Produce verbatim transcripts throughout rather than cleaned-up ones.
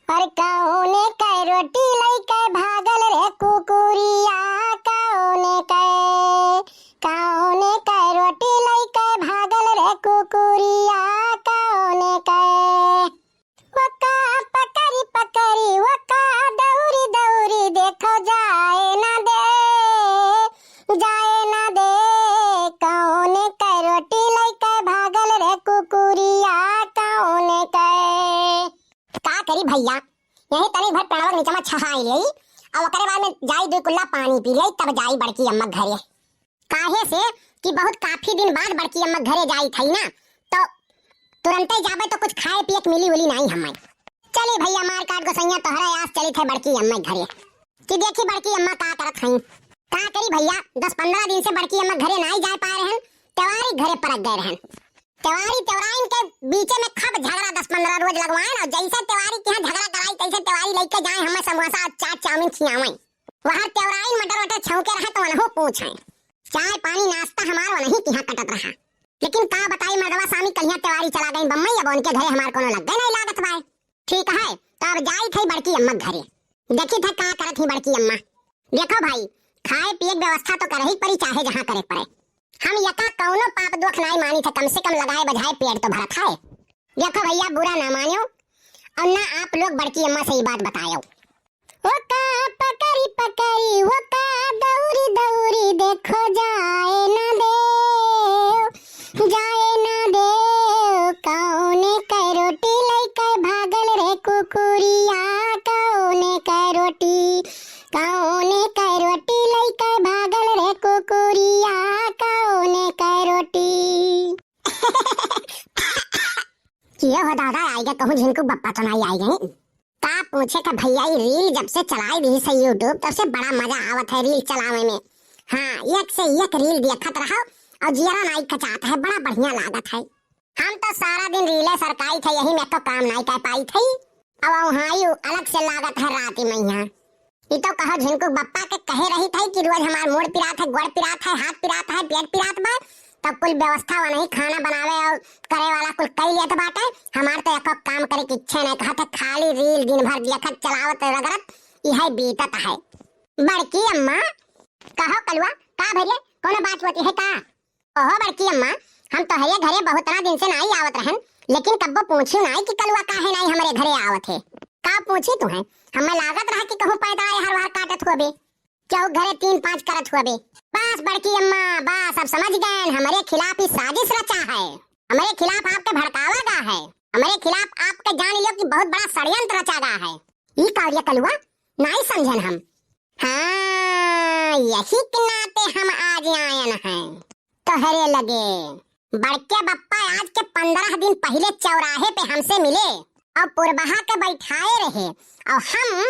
अरे कौने के रोटी लइके भागल रे कुकुरिया, कौने के, कौने के रोटी लइके भागल रे कुकुरिया, कौने के। ओका पकड़ी पकड़ी, ओका दौरी दौरी, देखो जाए ना दे, जाए ना दे। कौने के रोटी लइके भागल रे कुकुरिया, कौने के। का करी भइया, यही तनी भर पेड़वा के नीचे में छहाई लेई, और ओकरे बाद में जाई दुई कुल्ला पानी पी लेई, तब जाई बड़की अम्मा के घरे। काहे से कि बहुत काफी दिन बाद बड़की अम्मा के घरे जाई थई ना, तो तुरंते जाबे तो कुछ खाए पिए के मिली उली नाई हमें। चली भइया, मार काट गोसैया तोहरा आस चली थे बड़की अम्मा के घरे, कि देखी बड़की अम्मा का करत हई। का करी भइया, दस पन्द्रह दिन से बड़की अम्मा के घरे नाई जाए पाए रहन, त्योहारी के घरे परक गए रहन। त्योहारी त्योराइन के बीचे में खूब झगड़ा दस पन्द्रह रोज लगवाएन, और जैसे त्योहारी के यहाँ झगड़ा कराई, तैसे त्योहारी लइके जाए हमें समोसा, चाट, चाउमीन खियावें। वहाँ त्योराइन मटर वटर छौंके रहे तो उनहू पूछें। चाय पानी नाश्ता हमार वनही के यहाँ कटत रहा। लेकिन का बताई मर्दवा स्वामी कहिया त्योहारी चला गई बम्बई, अब उनके घरे हमार कोनो लग्गे नहीं लागत बाय। ठीक है, तो अब जाई थई बड़की अम्मा के घरे। देखी था का करत ही बड़की अम्मा। देखो भाई, खाए पिए के व्यवस्था तो करही पड़ी, चाहे जहाँ करे पड़े। हम यका कौनो पाप दोख नाई मानी थे, कम से कम लगाए बजाए पेट तो भरत है। देखो भइया, बुरा ना मानियो और ना आप लोग बड़की अम्मा से ई बात बतायो। ओका पकड़ी पकड़ी, ओका दौरी दौरी, देखो जाए ना देव, जाए ना देव। कौने के रोटी लइके भागल रे कुकुरिया, कौने के रोटी, कौने के रोटी लइके भागल रे कुकुरिया, कौने के रोटी। किए हो दादा, आइगा कहूँ झिनकू बप्पा तो नाई आइगा। का पूछे का भइया, ई reel जब से चलाई दी से YouTube, तब से बड़ा मजा आवत है reel चलावे में। हाँ, एक से एक reel देखत रहो और जियरा नाई कचात है, बड़ा बढ़िया लागत है। हम तो सारा दिन reel सरकाई थे, यही में तो काम नाई कर पाई थे। अब वहाँ अलग से लागत है रात में यहाँ। ई तो कहो झिनकू बप्पा के कहे रही थई कि रोज हमार मूड़ पिरात है, गोड़ पिरात है, हाथ पिरात है, पेट पिरात बा, तब कुल व्यवस्था वनही खाना बनावे और करे वाला कुल कई लेत बाटे। हमार तो एको काम करे के इच्छे नहीं, कहत है खाली reel दिन भर देखत चलावत रगड़त इहे बीतत है। बड़की अम्मा, कहो कलुआ, का भइले, कोनो बात होती है का? ओहो बड़की अम्मा, हम तोहरे घरे बहुतना दिन से नाई आवत रहन, लेकिन कब्बो पूछी नाई कि कलुआ काहे नाई हमरे घरे आवत है। का पूछी तुहे? हमें लागत रहा कि कहूँ पैदा आए हर वार काटत होबे, केहू घरे तीन पाँच करत होबे। बस बड़की अम्मा, बस अब समझ गए, हमरे खिलाफ ही साजिश रचा है, हमरे खिलाफ आपके भड़कावा गा है, हमरे खिलाफ आपके जान लियो कि बहुत बड़ा षड्यंत्र रचा गा है। ई का रे कलुआ, नाई समझन हम। हाँ, यही के नाते हम आज आयन हैं तोहरे लगे। बड़के बप्पा आज के पन्द्रह दिन पहिले चौराहे पे हमसे मिले और पुरबहा के बैठाए रहे और हम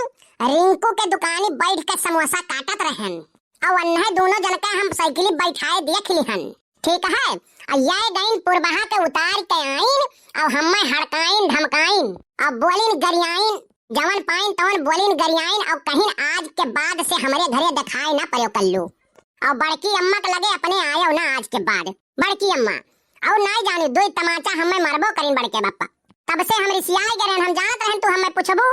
रिंकू के दुकानी बैठ के समोसा काटत रहन और अन्हे दोनों जन के हम साइकिली बैठाए देख लिहन। ठीक है, और ये गईन पुरबहा के उतार के आइन और हमें हड़काइन धमकाइन और बोलिन गरियाइन, जवन पाइन तवन बोलिन गरियाइन और कहिन आज के बाद से हमरे घरे देखाए ना पड़ो कल्लू। और बड़की अम्मा के लगे अपने आयो ना आज के बाद। बड़की अम्मा, और नाई जानी दुई तमाचा हमें मरबो करिन बड़के बप्पा। तब से हम रिसियाए गए रहन, हम जानत रहन तू हमें पूछबू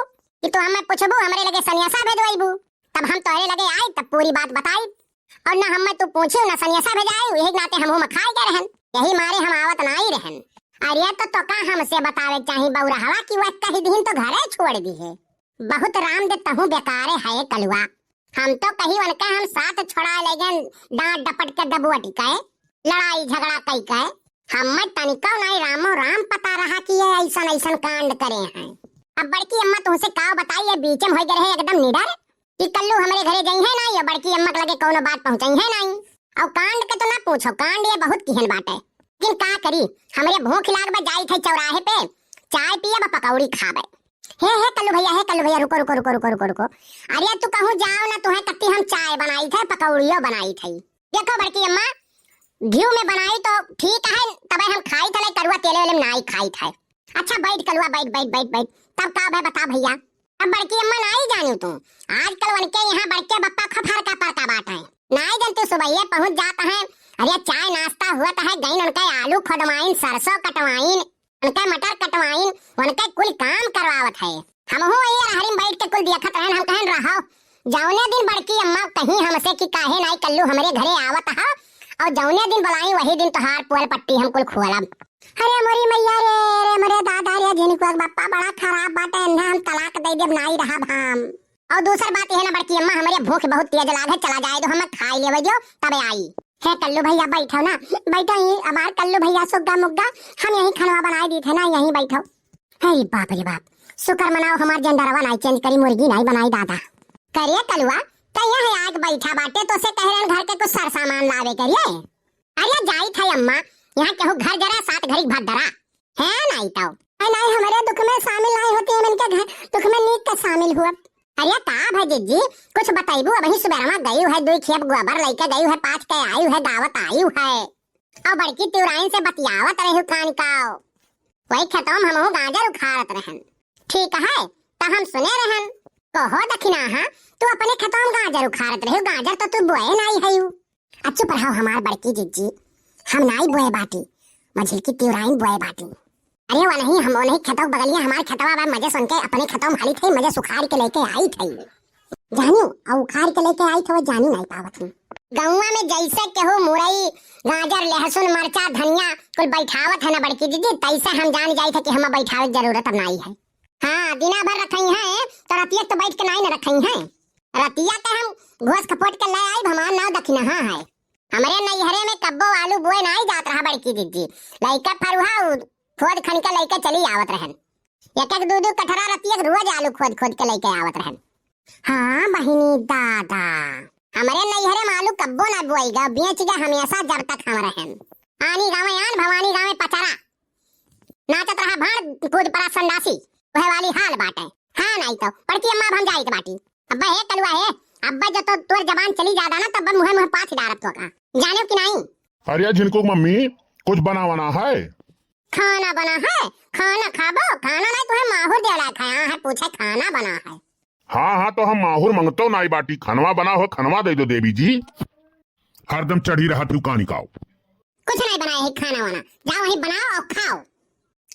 कि तू हमें पूछबू, हमरे लगे सन्यासा भेजवाइबू, तब हम तोहरे लगे आई तब पूरी बात बताई। और ना हमें तू पूछी ना सन्यासा भेजाई, यही नाते हम हूँ मखाए गए रहन, यही मारे हम आवत नाई रहन। अरे तो, तो का हमसे बतावे चाही बौरहवा कि वह कही दिन तो घरे छोड़ दी है। बहुत राम दे तहूँ बेकारे है कलुआ। हम तो कही उनके हम साथ छोड़ा ले गए, डांट डपट के दबुअटी के, लड़ाई झगड़ा कई के। हमें तनिको नाई रामो राम पता रहा कि ये ऐसन ऐसन कांड करे हैं। अब बड़की अम्मा तुमसे का बताई, ये बीचे में हो गए रहे एकदम निडर कि कल्लू हमरे घरे जइहे ना, ये बड़की अम्मा के लगे कौनो बात पहुँचइहे नाई। और कांड के तो ना पूछो, कांड ये बहुत किहन बाटे। लेकिन का करी, हमरे भूख लाग बा, जाई थे चौराहे पे चाय पिए बा पकौड़ी खाबे। हे, हे कल्लू भैया, हे कल्लू भैया, रुको, रुको, रुको, रुको, रुको, रुको। अरे तू कहूँ जाओ ना, तुहे कत्ती हम चाय बनाई थे, पकौड़ियो बनाई थे। देखो बड़की अम्मा, घी में बनाई तो ठीक है, तबे हम खाई थे, करुआ तेले वेले में नाई खाई थे। अच्छा बैठ कलुआ, बैठ, बैठ, बैठ, बैठ। तब का भय बता भैया? अब बड़की अम्मा नाई जानी तू, आजकल उनके यहाँ बड़के बप्पा खफर का परका बात है। नाई जन तू सुबह पहुँच जात है, अरे चाय नाश्ता हुआ तो है, गईन उनके आलू खोदवाइन, सरसों कटवाइन, उनके मटर कटवाइन, उनके कुल काम करवावत है। हमहू वही रहरी में बैठ के कुल देखत रहन, हम कहन रहो। जौने दिन बड़की अम्मा कहीं हमसे कि काहे नाई कल्लू हमरे घरे आवत ह, और जौने दिन बुलाई वही दिन तोहार पुअर पट्टी हम कुल खोलब। अरे मोरी मैया रे, रे मोरे दादा रे, झिनकुआ के बप्पा बड़ा खराब बाटे, इन्हें हम तलाक दे देब, नाई रहब हम। और दूसर बात यह ना बड़की अम्मा, हमरे भूख बहुत तेज लाग है, चला जाए दो, हम खाई लेवे दो, तबे आई। हे कल्लू भैया बैठो ना, बैठो यहीं, हमार कल्लू भैया सुग्गा मुग्गा, हम यहीं खनवा बनाई दी थे ना, यहीं बैठो। अरे बाप रे बाप, शुक्र मनाओ हमार जेंडरवा नाई चेंज करी, मुर्गी नाई बनाई दादा। करे कलुआ, कहिया है आग बैठा बाटे, तो से कह रहे घर के कुछ सर सामान लावे करिए। अरे जाई थे अम्मा, यहाँ केहू घर जरा सात घड़ी भात धरा। है नाई तो। अरे नाई, हमरे दुख में शामिल नाई होती है, इनके घर दुख में नीक के शामिल हुआ। अरे का भा जिज्जी, कुछ बताइबू? अबही सुबेरवा गई है, दुई खेप गोबर लेके गई है, पाँच के आई है, दावत आई है। और बड़की तिवराइन से बतियावत रही कान काओ। वही खेतों में हमहू गाजर उखाड़त रहन। ठीक है, त हम सुने रहन। कहो दखिनाहा, तू अपने खेतों में गाजर उखाड़त रही, गाजर तो तू बोए नाई है। अच्छू पढ़ाओ हमार बड़की जिज्जी, हम नाई बोए बाटी, मझिलकी तिवराइन बोए बाटी। अरे वो नहीं, हम वो नहीं खेतों के बगलिया, हमार खेतवा बा, मजे सुन के अपने खेतों में हाली थे, मजे सुखाड़ के लेके आई थे। जानियो, और उखाड़ के लेके आई थे, वो जानी नाई पावत हूँ। गौवा में जैसे केहू मुरई, गाजर, लहसुन, मरचा, धनिया कुल बैठावत है ना बड़की जिज्जी, तैसे हम जान जाई थे कि हम बैठावे के जरूरत अब नाई है। हाँ, दिना भर रखई है, तो रतिया तो बैठ के नाई न रखई है। रतिया के हम घोस खपोट के ले आई, हमार नाव दखिनहा है। हमरे नैहरे में कब्बो आलू बोए नाई जात रहा बड़की जिज्जी। लइका फरुहा उ खोद खन के लइके चली आवत रहन। एक एक दू दू कठरा रतिया के रोज आलू खोद खोद के लइके आवत रहन। हाँ बहिनी दादा, हमरे नैहरे में आलू कब्बो ना बोई गा, बेच गा हमेशा जब तक हम रहन। आनी गावे आन, भवानी गावे पचरा। नाचत रहा भाड़ कूद परा संडासी, वह वाली हाल बाटे। हाँ नाई तो, बड़की अम्मा अब हम जाइत बाटी। अब्बा हे कलुआ हे, अब्बा जो तो तोर जबान चली जादा ना, तब मुहे मुहे पाछ डारत तो का। जाने कि नाई? अरे झिनकू की मम्मी, कुछ बनावना है? खाना बना है? खाना खाबो? खाना नाई तुहे माहुर देला खाया है, पूछे खाना बना है। हाँ, हाँ, तो हम माहुर मंगतो नाई बाटी, खनवा बना हो, खनवा दे दो देवी जी। हरदम चढ़ी रहा तू कानी काओ। कुछ नाई बनाए है खाना वाना, जाओ वहीं बनाओ और खाओ।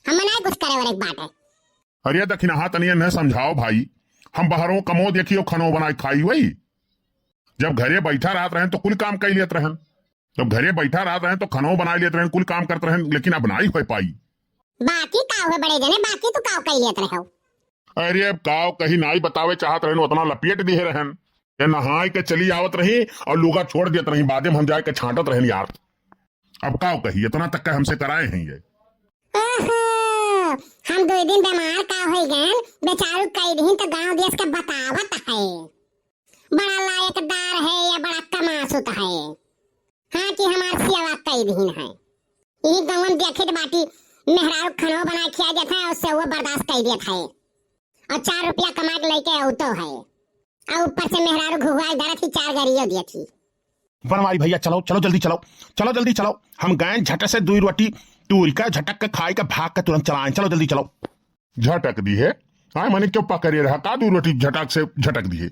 हम नाई कुछ करे वरे बाटे। अरे दखिनहा, तनिया न समझाओ भाई, हम बहरों कमो देखियो खनो बनाए खाई वही। जब घरे बैठा रहत रहन तो कुल काम कई लेत रहन, जब घरे बैठा रहत रहन तो खनो बनाए लेत रहन, कुल काम करत रहन, लेकिन अब नाई हो पाई। बाकी का हुए बड़े जने, बाकी तू काव कई लेत रहो? अरे अब काव कही नाई बतावे चाहत रहन, उतना लपेट दिहे रहन। ये नहाए के चली आवत रही और लुगा छोड़ देत रही, बादे में हम जाए के छांटत रहन यार। अब काव कही, इतना तक का हमसे कराए हैं ये। ओहो, हम दो दिन बीमार का हो गए, बेचारू कई दिन तो गांव देश के बतावत है। बड़ा लायकदार है या बड़ा कमासुत है। हाँ कि हमार सेवा कई दिन है। यही गाँव में देखित बाटी, मेहरारू खनो बना खिया देत है और से वो बर्दाश्त कई देत है। और चार रुपया कमा के लेके औतो है। और ऊपर से मेहरारू घुघुआई धरत ही, चार गरियो देत ही। बनवारी भैया, चलो, चलो जल्दी चलो, चलो जल्दी चलो। हम गए झट से दुई रोटी तूर का झटक के खाई का भाग के तुरंत चलाएं। चलो जल्दी चलो। झटक दी है? आए मने क्यों पकड़े रहा? का दुई रोटी झटक से झटक दी है?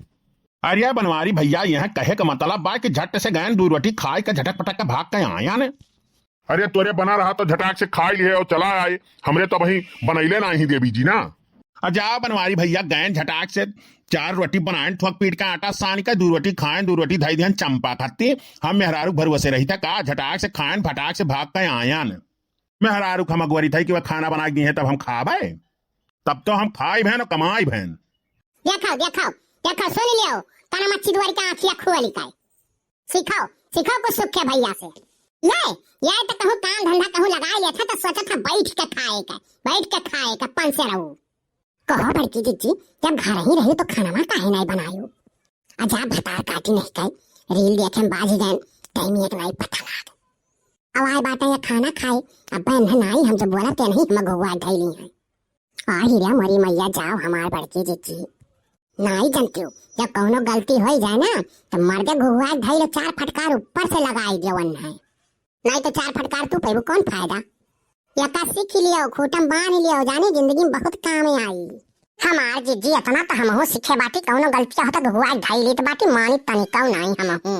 अरे बनवारी भैया, यह कहे का मतलब बा कि झट से गए दुई रोटी खाई के झटक पटक के भाग के आया ने। अरे तोरे बना रहा तो झटाक से खाई लिए और चला आए, हमरे तो वही बनैले नाही देवी जी ना। आ जाओ बनवारी भैया, गए झटाक से चार रोटी बनाए, ठोक पीट का आटा सान के दू रोटी खाए, दू रोटी धई दिहन चंपा खत्ती। हम मेहरारू भरोसे रही था का, झटाक से खाएन, फटाक से भाग के आयन। मेहरारू खमगवरी था कि वह खाना बना के दी है तब हम खाबे, तब तो हम खाई भैन और कमाई भैन। देखो, देखो, देखो, सुन लियो, तना मच्छी दुआरी का आँखिया खोली का। सीखो, सीखो कुछ सुखे भैया से। ये, ये तो कहूँ काम धंधा कहूँ लगाए लेत है तो सोचत है बैठ के खाए के, बैठ के खाए के पंसे रहू। कहो बड़की जिज्जी, जब घर ही रही तो खाना काहे नहीं बनायो? आ जा भतार काटी नहीं कई, रील देखे में बाजी गए, टाइम एक नहीं पता लाग। अब आए बाटे ये खाना खाए, अब बहन है नाई हम जब बोला ते नहीं हम घुआ धैली हैं। आ हीरा मोरी मैया जाओ हमार बड़की जिज्जी। नाई जनतियो, जब कौनो गलती होई जाए ना, तो मर्दे घुघुआ धइले चार फटकार ऊपर से लगाई देवन है। नाई तो चार फटकार तू पैबू कौन फायदा? यका सीख लियो, खूटम बांध लियो, जानी जिंदगी में बहुत काम आई। हमार जिज्जी इतना तो हमहू सीखे बाटी, कौनो गलतिया होता घुघुआ धइली तो बाटी मानी तनिकौ नाई हमहू।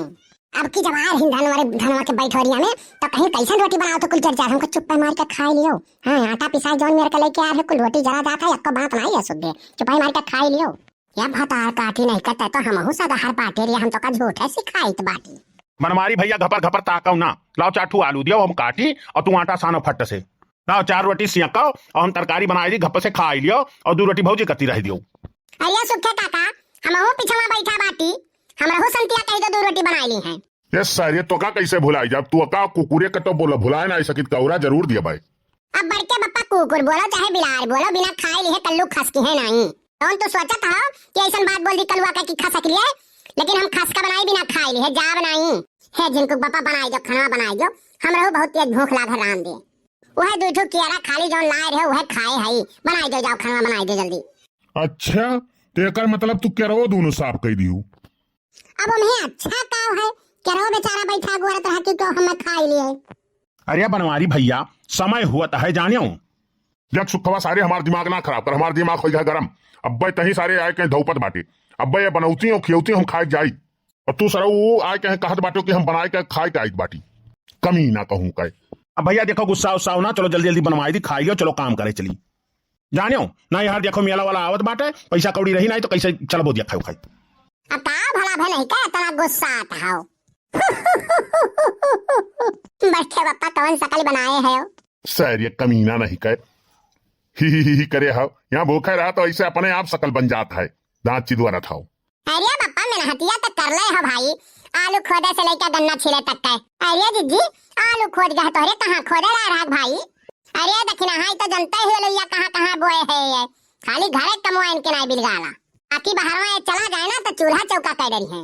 अब की जब आए रही धनवा रे, धनवा के बैठोरिया में, तो कहीं कैसन रोटी बनाओ तो कुल जर जात, हमको चुप्पे मार के खाई लियो। हाँ, आटा पिसाई जौन मेरे के लेके आ रहे, कुल रोटी जरा जात है, एक्को बात नाहीं है सुधे, चुप्पे मार के खाई लियो। या भतार काटी नहीं करते तो हमहू सदहर बाटे रे, हम तो का झूठे सिखाइत बाटी। बनवारी भैया घपर घपर ताकव ना, लाओ चार ठू आलू दियो, हम काटी और तू आटा सानो फट से। लाओ चार रोटी सियकाओ और हम तरकारी बनाई दी, घप से खाई लियो और दू रोटी भौजी कती रह दियो। अरे सुखे काका, हमहू पिछवा बैठा बाटी, हमरहू संतिया कही दो दू रोटी बनाई ली है। ये सारे तो का कैसे भुलाई जाब, तू का कुकुरे के तो बोला भुलाए ना सकित, कौरा जरूर दिया भाई। अब बड़के बप्पा कुकुर बोलो चाहे बिलार बोलो, बिना खाए लिहे कल्लू खसकी है नाहीं। कौन तू सोचत हो कि ऐसन बात बोल दी कलुआ का कि खसक लिए, लेकिन हम खसका बनाई बिना खाए लिहे जाब नाहीं। हे जिनको बप्पा बनाई दो, खाना बनाई दो, हमरहू बहुत तेज भूख लाग है, रान दे। वह दू ठो कियारा खाली जौन लाए रहे, वह खाए हई। बनाई दे, जाओ खाना बनाई दे जल्दी। अच्छा, तो एकर मतलब तू केरवो दोनों साफ कई दियो। अब उन्हें अच्छा का है, केरवो बेचारा बैठा गोरत रहा कि क्यों हमें खाई लिए। अरे बनवारी भैया, समय हुआ तो है जानियो। देख सुखवा, सारे हमार दिमाग ना खराब कर, हमार दिमाग हो गया गरम। अब्बे तही सारे आए कहीं धौपत बाटे, अब्बे ये बनौती हो खियौती हम खाए जाई, और तू सरऊ आए कहीं कहत बाटो कि हम बनाए के खाए के आइक बाटी। कमी ना कहूँ कहे। अब भैया देखो, गुस्सा उस्सा हो ना, चलो जल्दी जल्दी बनवाई दी, खाई लियो, चलो काम करे चली। जानियो ना यार, देखो मेला वाला आवत बाटे, पैसा कौड़ी रही नाहीं तो कैसे चलबो दिया खाओ खाई। अब का भला भे नहीं का इतना गुस्सा आता हो? बैठे बप्पा कौन सकल बनाए है हो? सर ये कमीना नहीं कहे, ही ही ही ही करे हो। यहाँ भूखे रहा तो ऐसे अपने आप सकल बन जात है, दांत चिदवा रहा था। अरे बप्पा, मेहनतिया तो कर ले हो भाई, आलू खोदे से लेके गन्ना छीले तक के। अरे जिज्जी, आलू खोद गए तोहरे, कहाँ खोदे रहा राग भाई? अरे दखिनहा, ई तो जनते ही लोइया कहाँ कहाँ बोए है ये, खाली घरे कमवाइन के नाई बिलगाला। आकी बहरवा ये चला जाए ना तो चूल्हा चौका कर डरी है।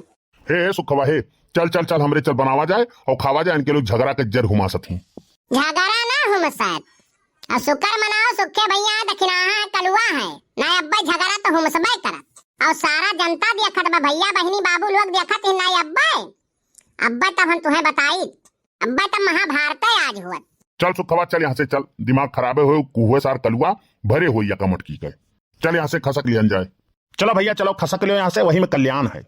हे सुखवा हे, चल चल चल, हमरे चल बनावा जाए और खावा जाए, इनके लोग झगड़ा के जर हुमासत ही। झगड़ा ना हुमसत, और शुक्र मनाओ सुखे भैया दखिनहा है, कलुआ है, ना अब्बे झगड़ा तो हुमसबे करत। और सारा जनता देखत बा, भैया बहिनी बाबू लोग देखत ही, ना अब्बे, अब्बे तब हम तुम्हें बताई, अब्बे तब महाभारत आज हुआ। चल सुखवा चल यहाँ से चल, दिमाग खराबे होए, कुहुए सार कलुआ भरे होई या कमटकी के। चल यहाँ से खसक लिहन जाए। चलो भैया चलो, खसक लियो यहाँ से, वही में कल्याण है।